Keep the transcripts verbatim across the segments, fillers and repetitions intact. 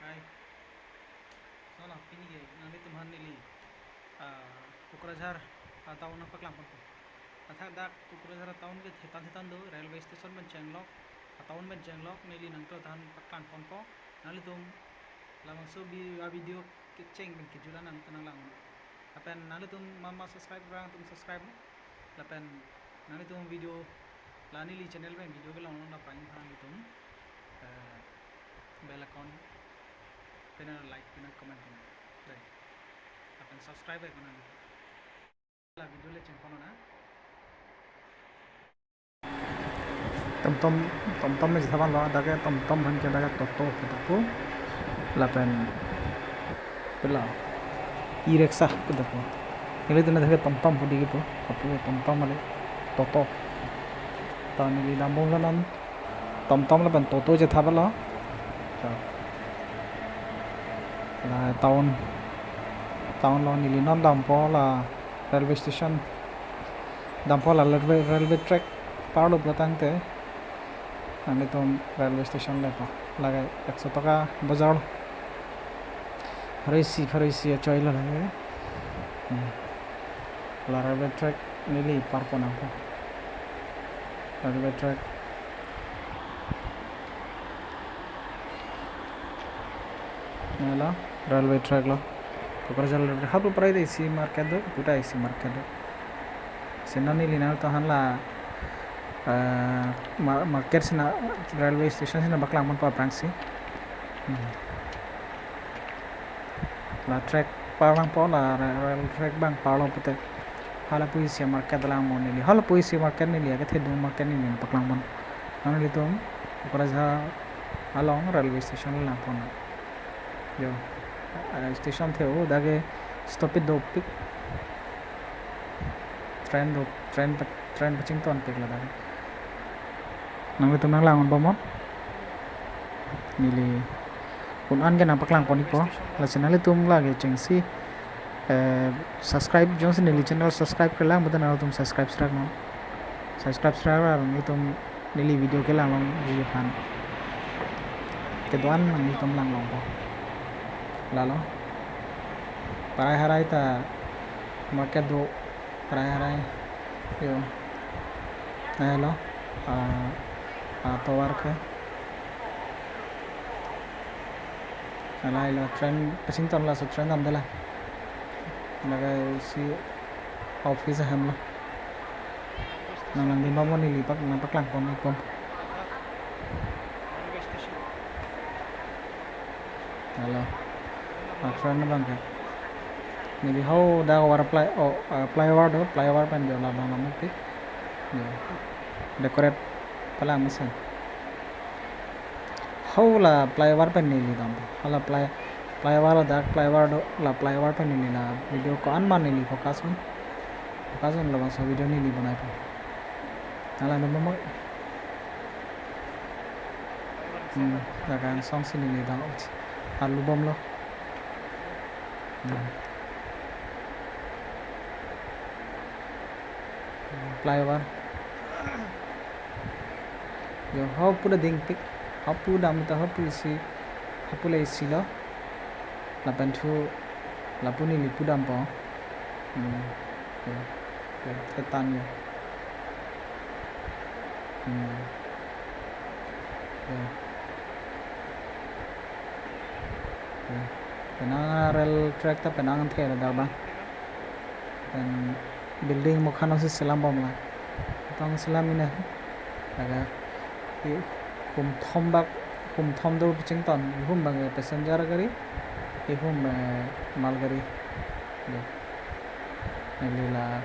Hai. Nona pini ke nanglitum aphan neli, ah, Kokrajhar, ah, town nangpaklang ponpo. Athak dak Kokrajhar town ke thetan thetan do, railway station pen chenglok, ah, town pen chenglok, neli nangtum aphan paklang ponpo. Nanglitum labangso bi-, ah, video kecheng pen kejut an nangtum nanglang. Lapen nanglitum mama subscribe rang tum subscribe. Lapen nanglitum video la neli channel pen video kelong long na pang nanglitum, eh, bell icon pen like pen comment pen. Dai. Lapen subscribe icon nanglitum. La video le cheng kono na. Tomtom, tomtom me jithaban lo, dak ke tomtom aphan ke dak ke Toto kedo pu. Lapen pila e-rickshaw kedo pu. Nelitum dak ke tomtom pu dei kepu. Apu tomtom ale Toto. Ta neli dambom lo non tomtom lapen Toto jithaban lo. So, la town, town lo neli non dampo la railway station. Dampo la railway, railway track parlo pulo tangte nanglitum railway station lepo. Lake ekso taka bojar lo. Pharo isi, pharo isi achoi lo lake. Hmm. La railway track neli parpo nangpo. Railway track. Nela railway track lo. Kokrajhar railway track. Hapu prai de isi market do, puta isi market do. Sena neli nangtum aphan la, eh, mar-, market sena railway station sena paklang ponpo aphrangsi. Hmm. La track parlangpo, la ra-, rail track abang parlo pute. Hala puisi market lang mo neli. Hala puisi market neli, ake thedung market neli paklang pon. Nanglitum Kokrajhar along railway station lang pon. Jo. Ah, station the o, dak ke stoppage dopik. Train do, train pe-, train pachington pik lo dak ke. Nanglitum nanglang bomnon. Neli un-an ke nangpaklang pon ikpo. Lasi nanglitum lake chengsi, eh, subscribe, jongsi neli channel subscribe kelang, butang nanglitum subscribe srak non. Subscribe srak ra nanglitum neli video kelang long video aphan kedo-an nanglitum lang longpo. Lalo. Parai harai ta market do, parai harai. Jo. Nai lo. Ah, ah, tovar ke. Alai lo train pachington, laso train damde la. Lake isi office ahem lo. Nanglang dun bomnon neli pak, nangpaklang pon ikpo. Halo. Train abang ke. Neli ho dak over fly, oh, eh, flyover do, flyover pen jo labang namu pi. Jo. Decorate palang mesen. Ho la flyover pen neli dam. Hala fly, flyover ladak flyover do, la flyover pen neli la video ko-an ma neli focus on. Focus on labangso video neli bonaipo. Hala no mo. Hmm, ladak angsong si neli dam. Arlu bomlo. Hmm. Flyover. Jo, hapu ta dingpik. Hapu dam ta hapu isi. Hapu le isi lo. Lapen thu lapu neli pu dampo. Hmm. Jo. Jo, thetan jo. Hmm. Jo. Jo. Penang rail track ta penang the ladak abang. Pen building mokha nangsi selam bom la. Tong selam ina. Laga. I hum thom bak, hum thom do pachington. Ihum abang passenger gari. Ihum abang mal gari. Jo. Neli la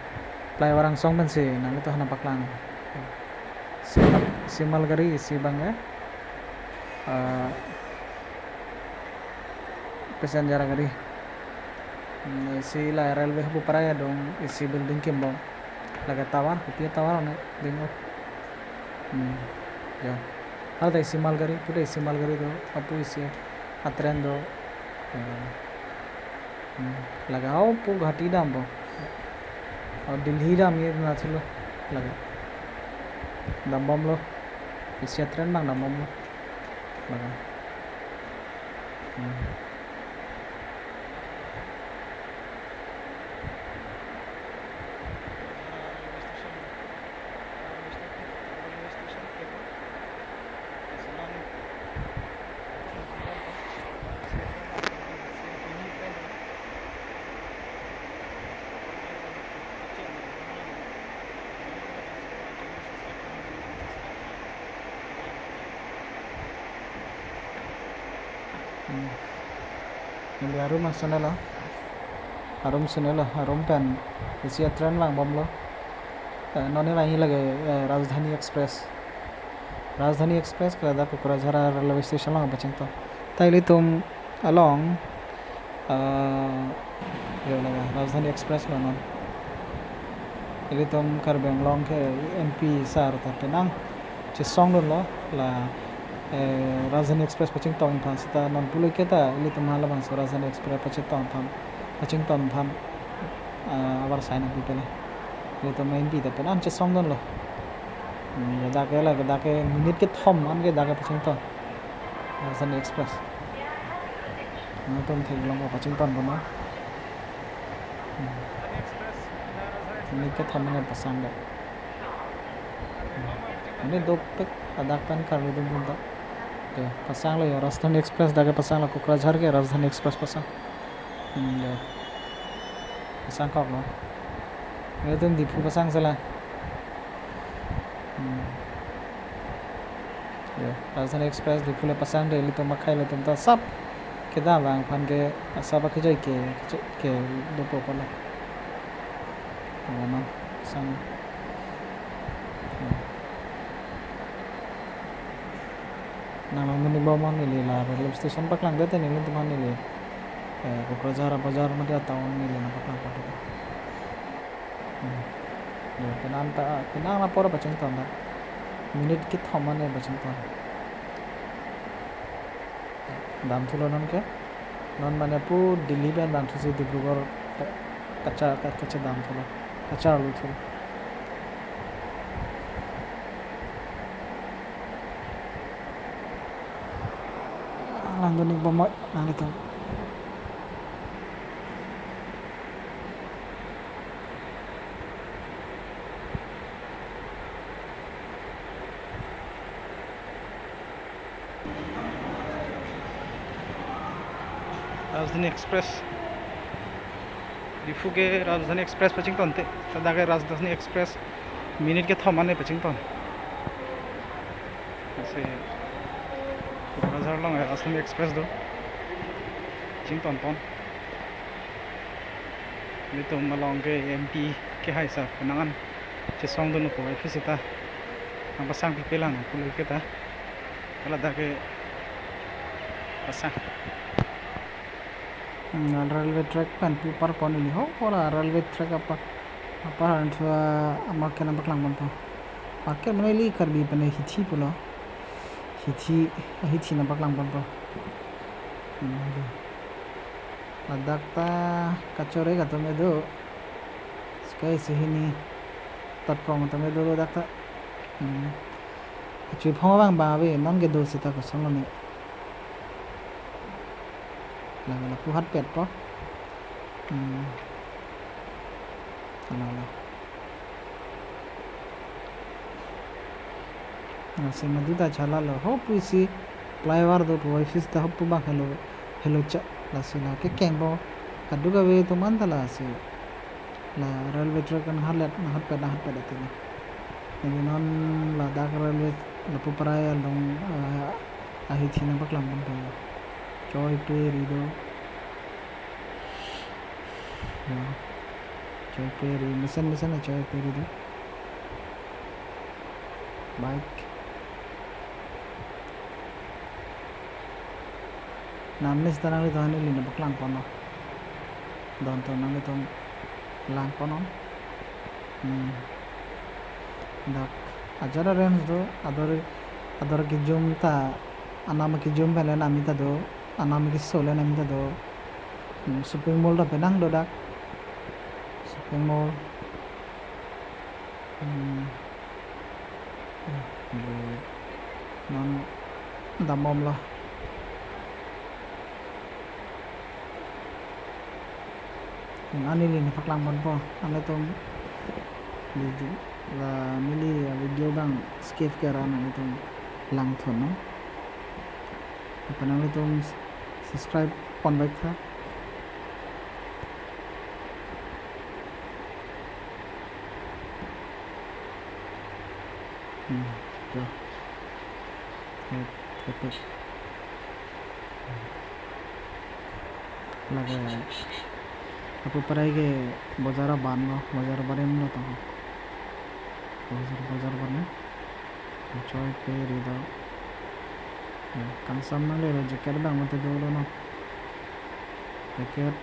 flyover angsong pensi nangtum aphan nangpaklang. Isi mal, isi mal gari, isi abang ke, eh, passenger gari. Hmm, isi la railway hapu parai adung, isi building kimbom. Lake tower, kopi tower one ding o. Hmm, jo. Hala ta isi mal gari, puta isi mal gari do, hapu isi, a train do. Hmm. Hmm. Lake hapu Guwahati dampo. O Delhi dam ye na thulo. Lake. Dambomlo. Isi a train abang dambomlo. Lake. Hmm. Neli arum ason lo. Arum ason lo, arum pen isi a-train vangbomlo. Eh, non ne vangji lake, eh, Rajdhani Express. Rajdhani Express ke ladak Kokrajhar railway station along pachingthon. Ta ilitum along, eh, yo lake Rajdhani Express lo non. Ilitum Karbi Anglong ke M P sir ta penang chesongdunlo la, eh, Rajdhani Express pachingthon aphan, seta non pulote ta ilitum halabangso Rajdhani Express pachingthon aphan, pachingthon aphan, ah, avarsai nangpipelang. Ilitum M P ta penang chesongdunlo. Hmm, dak ke la, dak ke minute kethom an ke dak ke pachingthon. Rajdhani Express. Nangtum theklong pachingthon kono. Hmm. Minute kethom an pasang dak. Hmm. Ini dopik ladak pen Karbi Anglong ta. Oke, pasanglo ya, Rajdhani Express dak ke pasanglo, Kokrajhar ke Rajdhani Express pasang. Hmm, ya. Pasangkoklo. Ilitum Diphu pasang sela. Hmm. Ya, Rajdhani Express Diphu le pasang de, ilitum akhei ilitum ta sap kedam vang aphan ke asap akejoi ke, ke, ke dopo pala. Ano, sang. Hmm. Nang langdun-ik bom non neli la railway station paklang det, nelitum aphan neli, eh, Kokrajhar bazar mate town neli nangpaklang pon det. Hmm. Ya, penang ta, penang apor pachingthon dak. Minute kethom an pachingthon. Damthulo non ke. Non mane pu Delhi pen damthusi Dibrugarh ke kacha, ka-, kachedamthulo. Kacharlithulo. Langdun-ik bom nanglitum. Rajdhani Express. Diphu ke Rajdhani Express pachingthon te. Ta dak ke Rajdhani Express minute kethom an pachingthon. Lasi Kokrajhar along Rajdhani Express do. Chingthon pon. Ilitum along ke M P kehai sir penang an chesongdun po office ta. Nangpasangpipelang pulote ta. Ladak ke pasang. Hmm, railway track pen pu par pon ili ho, ora railway track apa, apa han thua ama ke nangpaklang ponpo. Apa ke mane ili Karbi pen hithi pulo. Hithi, hithi nangpaklang ponpo. Hmm, ladak ta kachore atum kedo. Sky sehini tatprong atum kedo ladak ta. Hmm. Achui phong abang ba ave, non kedo seta kosonlo ne. La, lapu hatpetpo. Hmm. La, la. Lasi madu ta chalalo, hopu isi flyover dopo, office ta hopu bang helo, helo cha, lasi la kekengpo, kadokave atum an ta lasi. La railway track an halet, nanghatpet, nanghatpet atini. Neli non ladak railway lapu parai along, ah, ahithi nangpaklang ponpo. Choi pe ri do. Ya. Choi pe ri, mesen mesen achoi pe ri do. Bike. Namnis ta nanglitum aphan neli nangpaklang ponpo. Don to nanglitum lang ponpo. Hmm. Dak ajat a-range do, ador, ador kejum ta, anam kejum pen le nami ta do, anam keso le nami ta do. Hmm, shopping mall ta penang do dak. Shopping mall. Hmm. Eh, non dambomlo. Neli nangpaklang ponpo, nanglitum video, la neli video abang skip ke ra nanglitum langthu non. Lapen nanglitum subscribe pon baik tha. Hmm, jo. Thek, thek, thek. Lake lapu parai ke bojar abang lo, bojar barim lo tong. Bojar, bojar barim. Choi pe ri do. Ya, kangsam nangle lo, jacket abang mate dolo non. Jacket.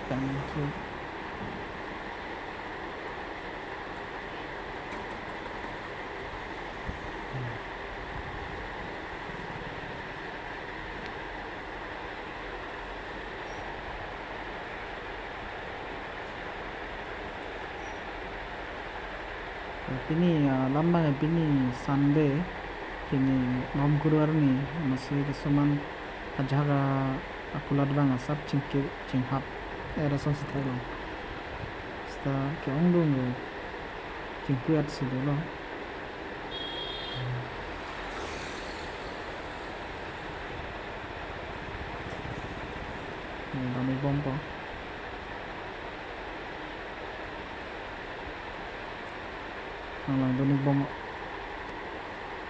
Thank you. Pini, ah, alam abang pini Sunday, pini Nom Kuru arni, masi kisuman ajahak a, akulat abang asap chingki, chinghap, era son si theklong. Seta ke-ongdung ke chingpuet si dolo. Dam-ik bompo. Nanglang dun-ik bom.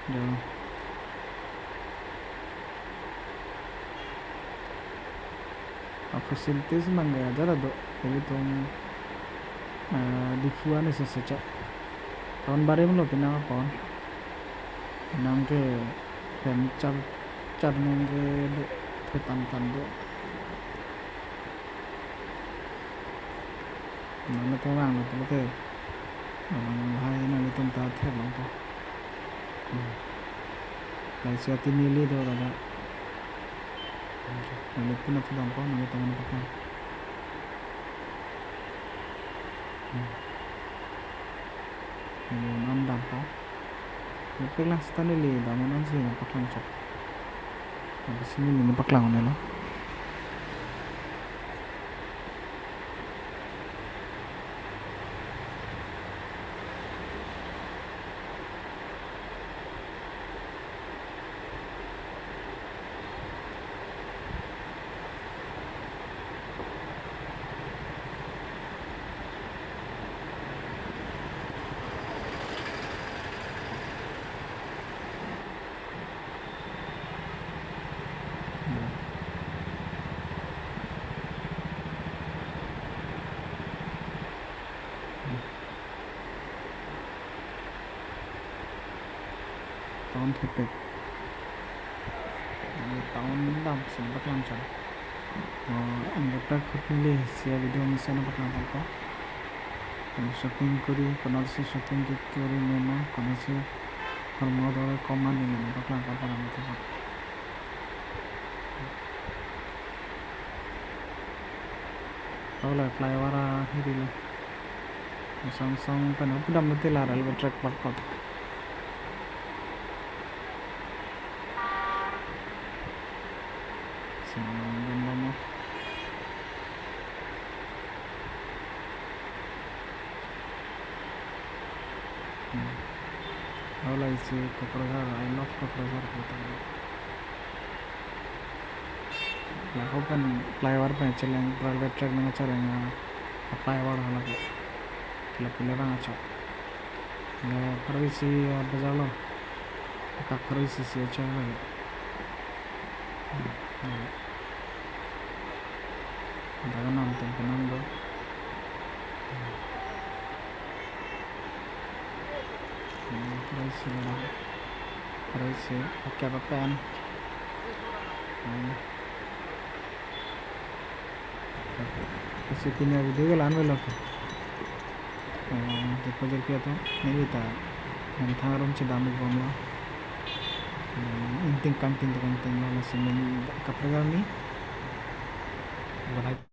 Jo. A facilities abang ke ajat do. Ilitum, eh, Diphu arni sese cha. Town barim lo penang apon. Nangke furniture, furniture nangke do, thetan tan do. Nanglitum vanglo pulote, nang lahai nanglitum ta theklongpo. Hmm. Lahai si ati neli do dada. Neli puna thudampo, nanglitum nangpaklang. Hmm. Neli non dampo. Neli paklang seta neli dam-un ansi nangpaklang chot. Habis neli nangpaklang un-elo. Town thepek. Town dam si nangpaklang chot. Oh, ang kaprek hot neli si a video mesen nangpaklang ponpo. Konat shopping kori, konatsi shopping ke kori mena, konatsi hormu dore komat neli nangpaklang ponpo nangtum aphan. Hala flyover ahirilo. Song song pen pudam mati la railway track bak bak. Sing dam dam mo. Hmm. Hala isi Kokrajhar, I love Kokrajhar kota. Lahai pen flyover pen cheleng, railway track nangcheleng, ah, flyover hala ke. Kila pule bang acha. Le pharo isi, ah, bajar lo. Ka pharo isi si acha lake. Hmm, hmm. Dak anam tum penang do. Hmm, pharo isi lo. Pharo isi, oke apa pen? Hmm. Lasi pini a video ke la-an avelo. Eh, jirpo jirpi atum, neli ta nangthang arum chedam-ik bomlo. Hmm, ingting kangting ta kangtinglo, lasi neli kaprek arni. Bye.